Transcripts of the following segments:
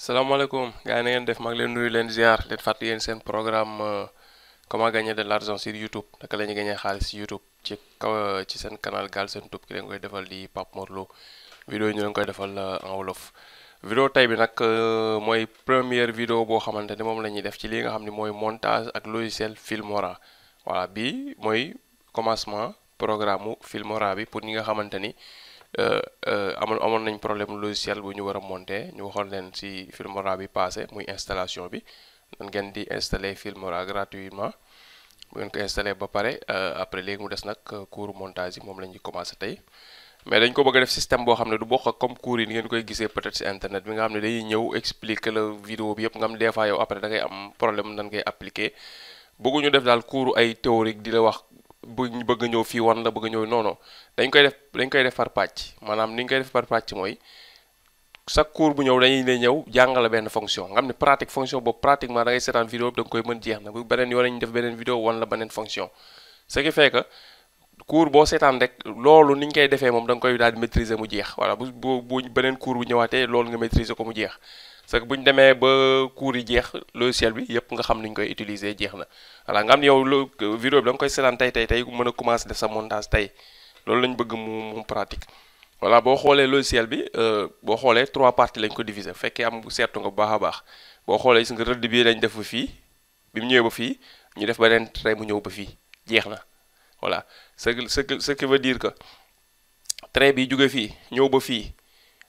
salaamaaleykum gars yi na ngeen def maa ngi leen nuyu leen ziar leen fàttali yéen seen programme comment gagner de l'argent sur YouTube naka la ñuy gagner xaalis ci YouTube ci kaw ci seen canal Galsen Tube ki leen koy defal di Pape Mor Lo vidéo yi ñu leen koy defal en wolof. vidéo tey bi nag mooy première vidéo boo xamante ne moom la ñuy def ci li nga xam ne mooy montage ak logiciel Filmora voilà bii mooy commencement programme mu Filmora bi pour ñi nga xamante ni. amoon nañ problème logiciel bu ñu war a monter ñu waxoon leen ci Filmora bi passé muy installation bi nan ngeen di installer Filmora gratuitement bu ngeen ko installer ba pare après léegi mu des nag cours montage yi moom la ñuy commencer tey mais dañ ko bëgg a def système boo xam ne du bokk ak comme cours yi ni ngeen koy gisee peut-être ci internet bi nga xam ne dañuy ñëw expliquer la vidéo bi yëpp nga xam des fois yow après da ngay am problème nan ngay appliquer bëgguñu def daal cours ay théorique di la wax bu ñu bëgg ñëw fii wan la bëgg ñëw non non dañ koy def par pàcc maanaam ni ñu koy def par pàcc mooy chaque cours bu ñëw dañuy ne ñëw jàngale benn fonction nga xam ne pratique fonction boobu pratiquement da ngay seetaan vidéo bi da nga koy mën jeex na bu beneen yoon nañu def beneen vidéo wan la beneen fonction ce qui fait que cours boo seetaan rek loolu ni ñu koy defee moom da nga koy daal di maîtriser mu jeex voilà bu beneen cours bu ñëwaatee loolu nga maîtriser ko mu jeex c'est que bu ñu demee ba cours yi jeex logiciel bi yëpp nga xam ni ñu koy utiliser jeex na voilà nga xam ne yow vidéo bi da nga koy seetaan tey mën a commencer def sa montage tey loolu lañ bëgg mu pratique voilà boo xoolee logiciel bi boo xoolee 3 parties lañ ko diviser fekkee am seetu nga bu baax a baax boo xoolee gis nga rëdd bii lañ def ba fii bi mu ñëwee ba fii ñu def beneen trait mu ñëw ba fii jeex na voilà ce qui veut dire que trait bi jóge fii ñëw ba fii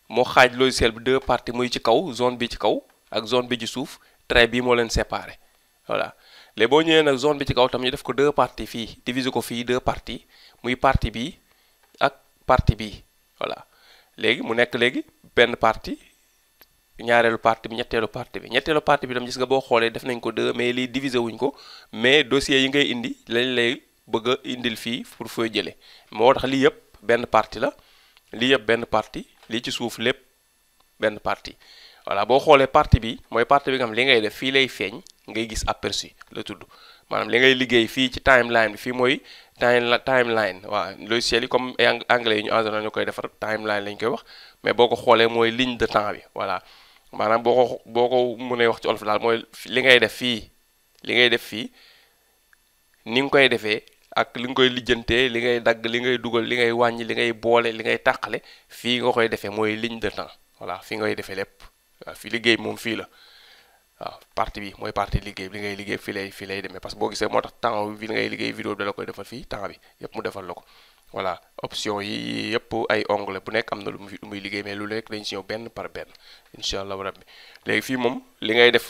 moo xaaj logiciel bi 2 parties muy ci kaw zone bi ci kaw ak zone bi ci suuf trait bii moo leen séparé voilà léegi boo ñëwee nag zone bi ci kaw tam ñu def ko 2 parties fii diviser ko fii 2 parties muy partie bii ak partie bii voilà léegi mu nekk léegi benn partie ñaareelu partie bi ñetteelu partie bi tam gis nga boo xoolee def nañ ko 2 mais lii diviser wuñ ko mais dossier yi ngay indi lañ lay bëgg a indil fii pour fooy jëlee moo tax lii yëpp benn partie la lii yëpp benn partie lii ci suuf lépp benn partie voilà boo xoolee partie bi mooy partie bi nga xam li ngay def fii lay feeñ ngay gis aperçu la tudd maanaam li ngay liggéey fii ci timeline bi fii mooy timeline waaw logiciel yi comme anglais yi ñu en général ñu koy defar timeline lañ koy wax mais boo ko xoolee mooy ligne de temps bi voilà maanaam boo ko mënee wax ci olof daal mooy li ngay def fii ni nga koy defee ak li nga koy lijjantee li ngay dagg li ngay dugal li ngay wàññi li ngay boole li ngay tàqale fii nga koy defee mooy ligne de temps voilà fii ngay defee lépp waaw fii liggéey moom fii la waaw partie bi mooy partie liggéey bi li ngay liggéey fii lay demee parce que boo gisee moo tax temps bi li ngay liggéey vidéo bi da la koy defal fii temps bi yëpp mu defal la ko voilà option yi yëpp ay onglet bu nekk am na lu muy liggéey mais lu nekk dañ si ñëw benn par benn incha allah rabbi léegi fii moom li ngay def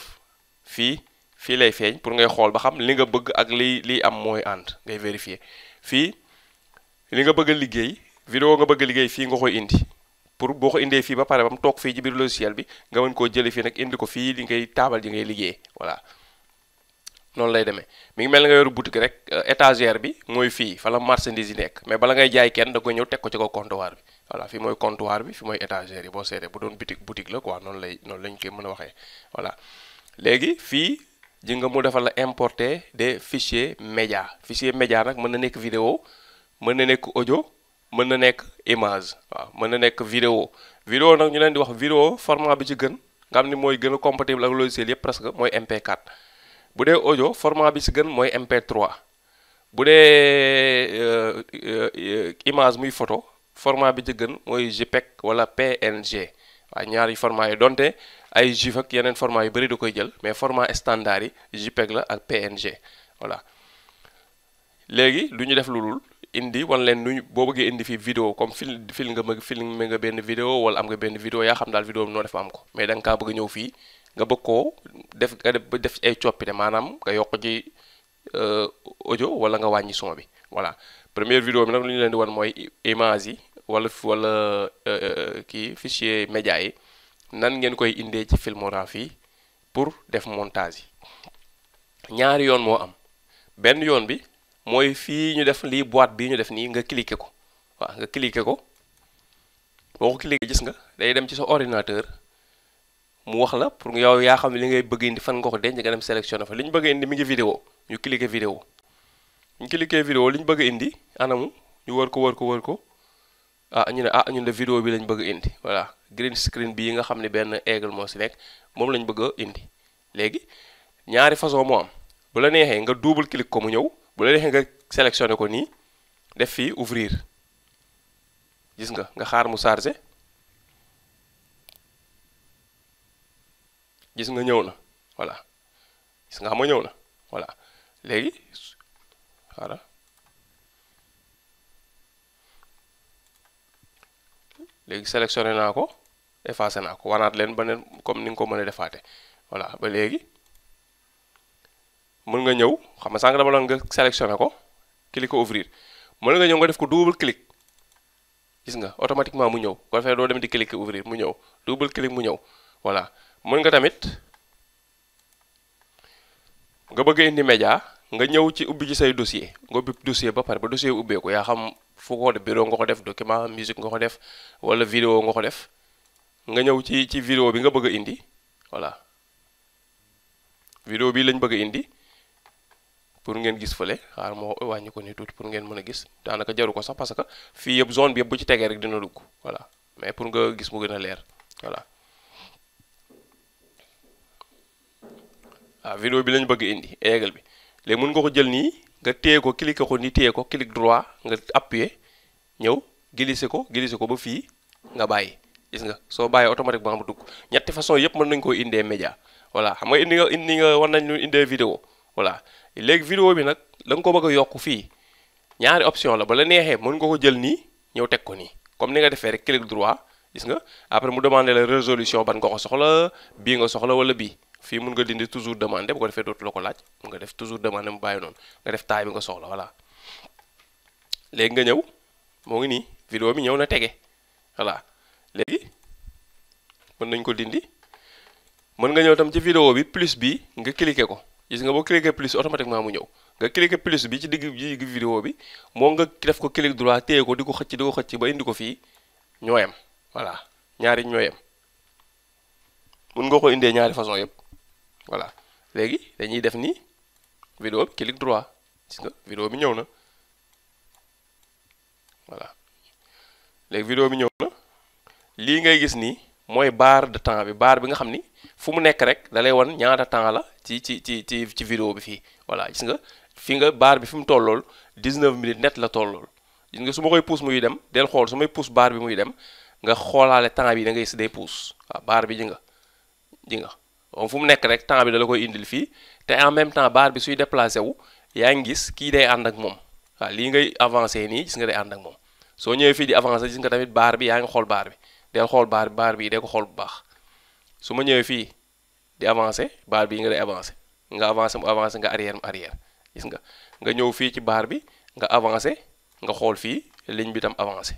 fii lay feeñ pour ngay xool ba xam li nga bëgg ak liy am mooy ànd ngay vérifier fii li nga bëgg a liggéey vidéo nga bëgg a liggéey fii nga koy indi pour boo ko indee fii ba pare ba mu toog fii ci biir logiciel bi nga mën koo jëlee fii nag indi ko fii li ngay taabal ji ngay liggéey voilà noonu lay demee mi ngi mel na nga yoru boutique rek étagère bi mooy fii fa la marchandise yi nekk mais bala ngay jaay kenn da nga koy ñëw teg ko ci ko comptoir bi voilà fii mooy comptoir bi fii mooy étagère yi boo seetee bu doon boutique la quoi noonu lañ koy mën a waxee voilà léegi fii ji nga mu defal la importer des fichiers média nag mën na nekk vidéo mën na nekk audio mën na nekk image waaw mën na nekk vidéo nag ñu leen di wax vidéo format bi ci gën nga xam ni mooy gën a compatible ak logiciel yëpp presque mooy MP4 bu dee audio format bi ci gën mooy MP3 bu dee image muy photo format bi ci gën mooy JPEG wala PNG waaw ñaari format yi donte ay GIF ak yeneen format yu bëri da koy jël mais format standard yi JPEG la ak PNG voilà léegi lu ñu def lu dul indi wan leen nuñu boo bëggee indi fii vidéo comme filmé nga benn vidéo wala am nga benn vidéo yaa xam daal vidéo bi noo def am ko mais da nga kaa bëgg a ñëw fii nga bëgg koo def ay coppite maanaam nga yokk ci audio wala nga wàññi son bi voilà première vidéo bi nag lu ñu leen di wan mooy image yi wala kii fichier média yi nan ngeen koy indee ci Filmora fii pour def montage yi ñaari yoon moo am benn yoon bi mooy fii ñu def lii boîte bii ñu def nii nga cliquer ko waaw nga cliquer ko boo ko cliquer gis nga day dem ci sa ordinateur mu wax la pour yow yaa xam ne li ngay bëgg indi fan nga ko denc nga dem sélectionner fa li ñu bëgg indi mi ngi vidéo ñu cliquer vidéo ñu cliquer vidéo li ñu bëgg indi anamu ñu wër ko ñun de vidéo bi lañ bëgg a indi voilà green screen bii nga xam ne benn aigle moo si nekk moom lañ bëgg a indi. léegi ñaari façon moo am bu la neexee nga double clic ko mu ñëw bu la neexee nga sélectionné ko nii def fii ouvrir gis nga xaar mu chargé gis nga ñëw na voilà gis nga xam nga ñëw na voilà léegi xaaral léegi sélectionné naa ko effacé naa ko wanaat leen ba ne comme ni nga ko mën a defaate voilà ba léegi mën nga ñëw xam nga sànq dama la nga sélectionné ko clic ko ouvrir mën nga ñëw nga def ko double clic gis nga automatiquement mu ñëw ko defee doo dem di cliquer ouvrir mu ñëw double clic mu ñëw voilà mën nga tamit nga bëgg indi média nga ñëw ci ubbi ci say dossier nga ubbi dossier ba pare ba dossier ubbeeku yaa xam fu ko def bureau nga ko def document musique nga ko def wala vidéo nga ko def nga ñëw ci vidéo bi nga bëgg a indi voilà vidéo bi lañ bëgg a indi pour ngeen gis fële xaar moo wàññi ko ni tuuti pour ngeen mën a gis daanaka jaru ko sax parce que fii yëpp zone bi yëpp bu ci tegee rek dina dugg voilà mais pour nga gis mu gën a leer voilà vidéo bi lañ bëgg indi aigle bi léegi mën nga ko jël nii nga téye ko cliquer ko nii téye ko clic droit nga appuyer ñëw glisser ko ba fii nga bàyyi gis nga soo bàyyi automatiquement mu dugg ñetti façon yëpp mën nañ koo indee média voilà xam nga indi nga war nañ ñu indee vidéo voilà léegi vidéo bi nag da nga ko bëgg a yokk fii ñaari option la ba la neexee mën nga ko jël nii ñëw teg ko nii comme ni nga defee rek clic droit gis nga après mu demandé la résolution ban nga ko soxla bii nga soxla wala bii fii mun nga dindi toujours demandé bu ko defee dootu la ko laaj mun nga def toujours demandé mu bàyyi noonu nga def taille bi nga soxla voilà léegi nga ñëw moo ngi nii vidéo bi ñëw na tege voilà léegi mën nañ ko dindi mën nga ñëw tam ci vidéo bi plus bi nga cliquer ko gis nga boo cliquer plus automatiquement mu ñëw nga cliquer plus bi ci digg vidéo bi moo nga def ko clic droit téye ko di ko xëcc ba indi ko fii ñoo yem voilà ñaari ñoo yem mun nga ko indee ñaari façon yëpp voilà léegi dañuy def ni vidéo bi clic droit gis nga vidéo bi ñëw na voilà léegi vidéo bi ñëw na lii ngay gis nii mooy barre de temps bi barre bi nga xam ni fu mu nekk rek da lay wan ñaata temps la ci vidéo bi fii voilà gis nga fi nga barre bi fi mu tollool 19 minutes net la tollool gis nga su ma koy pousse muy dem del xool su may pousse barre bi muy dem nga xoolaale temps bi da ngay si day pousse waaw barre bi ji nga moom fu mu nekk rek temps bi da la koy indil fii te en même temps barre bi suy déplacé wu yaa ngi gis kii day ànd ak moom waaw lii ngay avancé nii gis nga day ànd ak moom soo ñëwee fii di avancé gis nga tamit barre bi yaa ngi xool barre bi del xool barre bi day ko xool bu baax su ma ñëwee fii di avancé barre bi nga day avancé nga avancé mu avancé nga arrière mu arrière gis nga ñëw fii ci barre bi nga avancé nga xool fii ligne bi tam avancé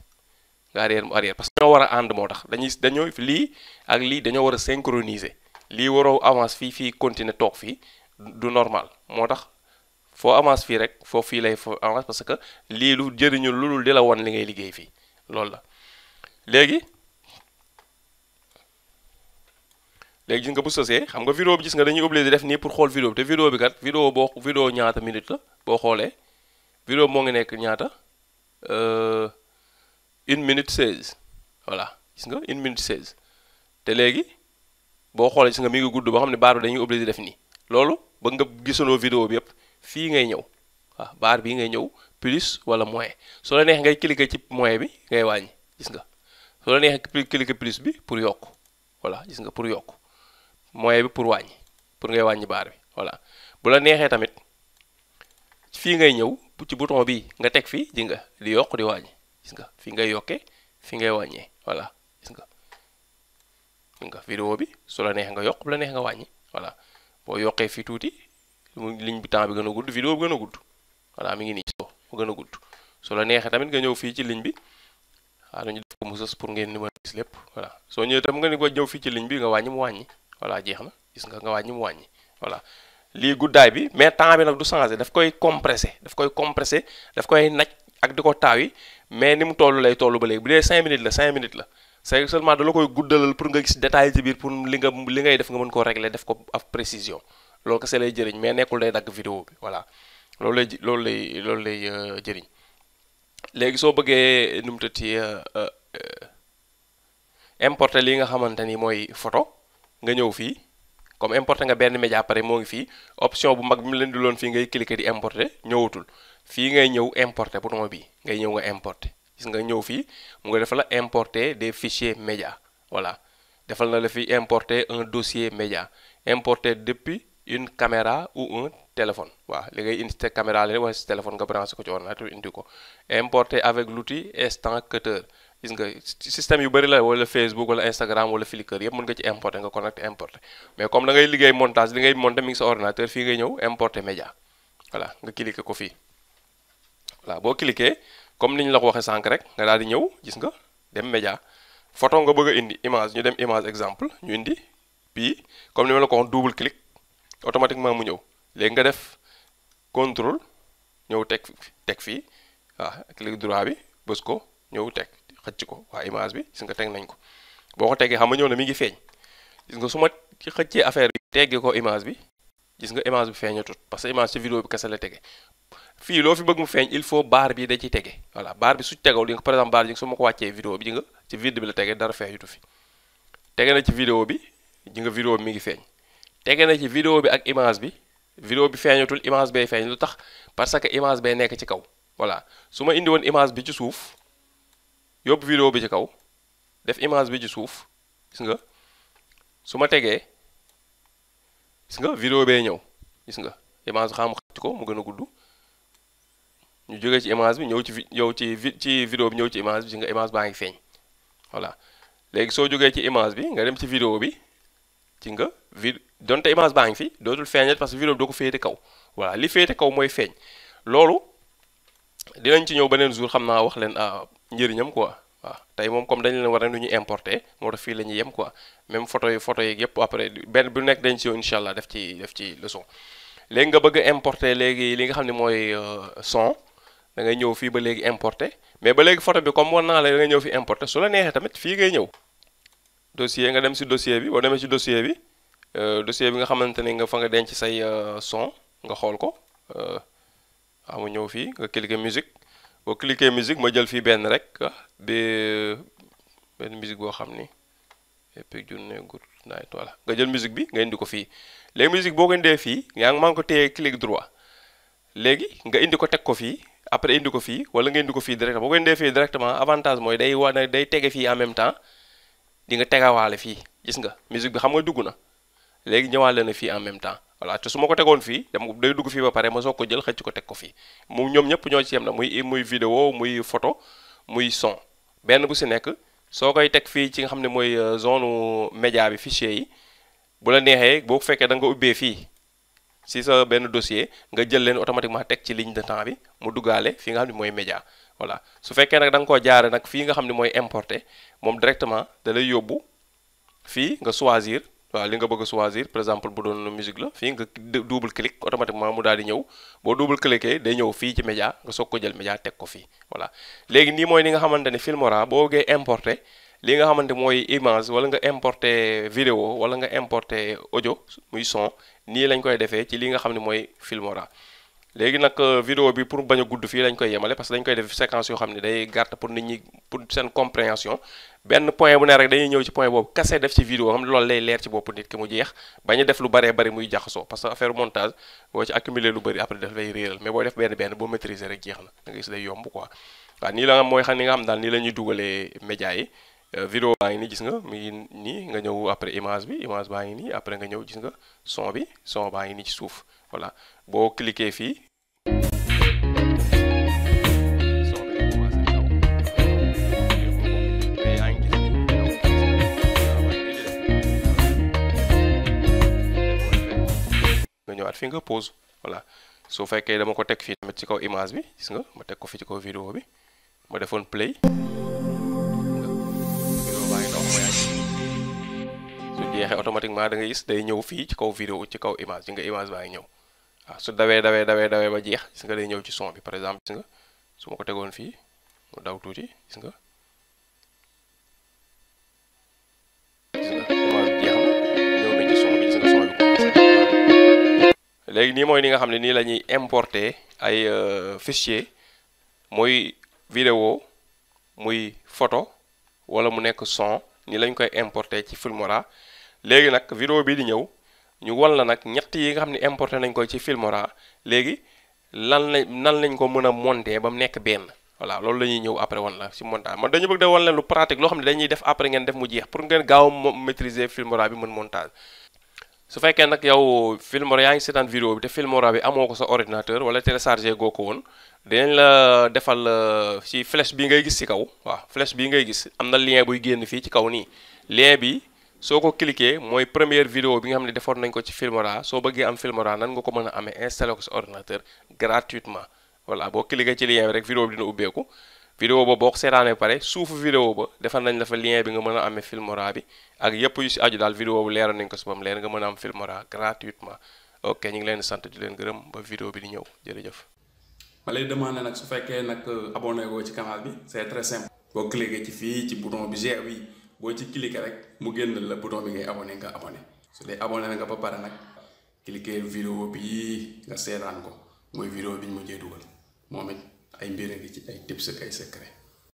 nga arrière mu arrière parce que dañoo war a ànd moo tax dañoo lii ak lii dañoo war a synchroniser lii waroo avance fii continuer toog fii du normal moo tax foo avance fii rek foo fii lay foo avance parce que lii lu jëriñu lu dul di la wan li ngay liggéey fii loolu la léegi gis nga bu sosee xam nga vidéo bi gis nga dañuy obligé def nii pour xool vidéo bi te vidéo bi kat vidéo ñaata minute la boo xoolee vidéo moo ngi nekk ñaata 1 minute 16 voilà gis nga 1 minute 16 te léegi boo xoolee gis nga mi ngi gudd boo xam ne barre bi dañuy obligé def nii loolu ba nga gisanoo vidéo bi yëpp fii ngay ñëw waaw barre bii ngay ñëw plus wala moins soo la neexee ngay cliquer ci moins bi ngay wàññi gis nga soo la neexee cliquer plus bi pour yokk voilà gis nga pour yokk moins bi pour wàññi pour ngay wàññi barre bi voilà bu la neexee tamit fii ngay ñëw ci bouton bi nga teg fii ji nga di yokk di wàññi gis nga fii ngay yokkee fii ngay wàññee voilà gis nga vidéo bi su la neexee nga yokk bu la neexee nga wàññi voilà boo yokkee fii tuuti ligne bi temps bi gën a gudd vidéo bi gën a gudd voilà mi ngi nii mu gën a gudd su la neexee tamit nga ñëw fii ci ligne bi xaaral ñu def ko mu sës pour ngeen ni mën a gis lépp voilà soo ñëwee tam nga ni ko ñëw fii ci ligne bi nga wàññi mu wàññi voilà jeex na gis nga wàññi mu wàññi voilà lii guddaay bi mais temps bi nag du changé daf koy compressé daf koy naj ak di ko taawi mais ni mu toll lay toll ba léegi bu dee 5 minutes la 5 minutes la c'est seulement da la koy guddalal pour nga gis détail ci biir pour li ngay def nga mën koo régler def ko ak précision loolu kese lay jëriñ mais nekkul day dagg vidéo bi voilà loolu lay jëriñ léegi soo bëggee nu mu tëddee importer li nga xamante ni mooy photo nga ñëw fii comme importer nga benn média pare moo ngi fii option bu mag bi mu leen di loon fii ngay cliquer di importer ñëwatul fii ngay ñëw importer bouton bi ngay ñëw nga importer gis nga ñëw fii mu nga defal la importer des fichiers médias voilà defal na la fi importer un dossier média importer depuis une caméra ou un téléphone waaw li ngay indi sa caméra la wala sa téléphone nga branché ko ci ordinateur indi ko importer avec l'outil Instant Cutter gis nga système yu bëri la wala Facebook wala Instagram wala Flickr yëpp mën nga ci importer nga connecté importer mais comme da ngay liggéey montage li ngay monter mi ngi sa ordinateur fii ngay ñëw importer média voilà nga cliquer ko fii voilà boo cliquer comme ni ñu la ko waxee sànq rek nga daal di ñëw gis nga dem média photo nga bëgg a indi image ñu dem image exemple ñu indi bii comme ni ma la ko waxoon double clic automatiquement mu ñëw léegi nga def contrôle ñëw teg fii waaw clic droit bi bës ko ñëw teg xëcc ko waa image bi gis nga teg nañ ko boo ko tegee xam nga ñëw na mi ngi feeñ gis nga su ma xëccee affaire bi teggee ko image bi gis nga image bi feeñatut parce que image ci vidéo bi kese la tege fii loo fi bëgg mu feeñ il faut barre bi da ciy tege voilà barre bi su tegawul di nga par exemple barre bi su ma ko wàccee vidéo bi di nga ci vide bi la tege dara feeñutu fi tege na ci vidéo bi di nga vidéo bi mi ngi feeñ tege na ci vidéo bi ak image bi vidéo bi feeñatul image bay feeñ lu tax parce que image bay nekk ci kaw voilà su ma indi woon image bi ci suuf yóbbu vidéo bi ci kaw def image bi ci suuf gis nga su ma tegee gis nga vidéo bee ñëw gis nga image xam xëcc ko mu gën a gudd ñu jógee ci image bi ñëw ci vidéo bi ñëw ci image bi gis nga image baa ngi feeñ voilà léegi soo jógee ci image bi nga dem ci vidéo bi ci nga donte image baa ngi fi dootul feeñat parce que vidéo bi doo ko féete kaw voilà li féete kaw mooy feeñ loolu dinañ ci ñëw beneen jour xam naa wax leen njëriñam quoi waaw tey moom comme dañu leen war a nu ñu importer moo tax fii la ñuy yem quoi même photo yeeg yëpp après benn bu nekk dañ ci yow incha allah def ci leçon léegi nga bëgg a importer léegi li nga xam ne mooy son da ngay ñëw fii ba léegi importer mais ba léegi photo bi comme war naa la da nga ñëw fi importer su la neexee tamit fii ngay ñëw dossier nga dem si dossier bi boo demee ci dossier bi nga xamante ne nga fa nga denc say son nga xool ko waaw mu ñëw fii nga cliquer musique boo cliquer musique ma jël fii benn rek benn musique boo xam ni epic journée good night voilà nga jël musique bi nga indi ko fii léegi musique boo ko indee fii yaa ngi maa ngi ko téye clic droit léegi nga indi ko teg ko fii après indi ko fii wala nga indi ko fii directement boo ko indee fii directement avantage mooy day tege fii en même temps di nga tegawaale fii gis nga musique bi xam nga dugg na léegi ñëwaale na fii en même temps voilà te su ma ko tegoon fii day dugg fii ba pare ma soog ko jël xëcc ko teg ko fii moom ñoom ñëpp ñoo ci yem na muy vidéo muy photo muy son benn bu si nekk soo koy teg fii ci nga xam ne mooy zone média bi fichier yi bu la neexee boo fekkee da nga ubbee fii si sa benn dossier nga jël leen automatiquement teg ci ligne de temps bi mu duggaale fi nga xam ne mooy média voilà su fekkee nag da nga koo jaare nag fii nga xam ne mooy importer moom directement da lay yóbbu fii nga choisir waaw li nga bëgg a choisir par exemple bu doon musique la fii nga double clic automatiquement mu daal di ñëw boo double cliquer day ñëw fii ci média nga soog ko jël média teg ko fii voilà léegi nii mooy ni nga xamante ne Filmora boo bëggee importer li nga xamante mooy image wala nga importer vidéo wala nga importer audio muy son nii lañ koy defee ci li nga xam ne mooy Filmora léegi nag vidéo bi pour bañ a gudd fii lañ koy yemale parce que dañ koy def séquence yoo xam ne day gàtt pour nit ñi pour seen compréhension benn point bu ne rek dañuy ñëw ci point boobu kase def ci vidéo xam ne loolu lay leer ci bopp nit ki mu jeex bañ a def lu baree bari muy jaxasoo parce que affaire montage boo ci accumuler lu bari après daf lay réeral mais booy def benn boo maîtriser rek jeex na da nga gis day yomb quoi waaw nii la nga mooy xam ni nga xam daal nii la ñuy dugalee média yi vidéo baa ngi nii gis nga mi ngi nii nga ñëw après image baa ngi nii après nga ñëw gis nga son baa ngi nii ci suuf voilà boo cliquer fii nga ñëwaat fi nga pause voilà su fekkee dama ko teg fii tamit ci kaw image bi gis nga ma teg ko fi ci kaw vidéo bi ma defoon play su jeexee automatiquement da nga gis day ñëw fii ci kaw vidéo ci kaw image yi nga image baa ngi ñëw waaw su dawee ba jeex gis nga day ñëw ci son bi par exemple gis nga su ma ko tegoon fii mu daw tuuti gis nga image bi jeex na ñëw na ci son bi gis nga son bi léegi nii mooy ni nga xam ne nii la ñuy importer ay fichier mooy vidéo muy photo wala mu nekk son ni lañ koy importer ci Filmora. léegi nag vidéo bii di ñëw ñu wan la nag ñett yi nga xam ne importé nañ ko ci Filmora léegi nan lañ ko mën a monter ba mu nekk benn. voilà loolu la ñuy ñëw après wan la ci montage man dañu bëgg de wan leen lu pratique loo xam ne dañuy def après ngeen def mu jeex pour ngeen gaaw maîtriser Filmora bi mën montage. su fekkee nag yow Filmora yaa ngi seetaan vidéo bi te Filmora bi amoo ko sa ordinateur wala téléchargé goo ko woon dinañ la defal ci flèche bi ngay gis ci kaw waaw flèche bii ngay gis am na lien buy génn fii ci kaw nii lien bi soo ko cliquer mooy première vidéo bi nga xam ne defoon nañ ko ci Filmora soo bëggee am Filmora nan nga ko mën a amee installé ko sa ordinateur gratuitement. voilà boo cliquer ci lien bi rek vidéo bi dina ubbeeku vidéo ba boo ko seetaanee pare suufu vidéo ba defal nañ la fa lien bi nga mën a amee Filmora bi ak yëpp yu si aju daal vidéo bu leeral nañ ko si bam leer nga mën a am Filmora gratuitement. ok ñu ngi leen sant di leen gërëm ba vidéo bi di ñëw jërëjëf. ma lay demandé nag su fekkee nag abonné goo ci canal bi c'est très simple. boo cliquer ci fii ci bouton bi G bi boo ci cliquer rek mu génn la bouton bi ngay abonné nga abonné su dee abonné nga ba pare nag cliquer vidéo bi nga seetaan ko mooy vidéo bi ñu mujjee dugal moom it ay mbir a ngi ci ay tips ak ay secret.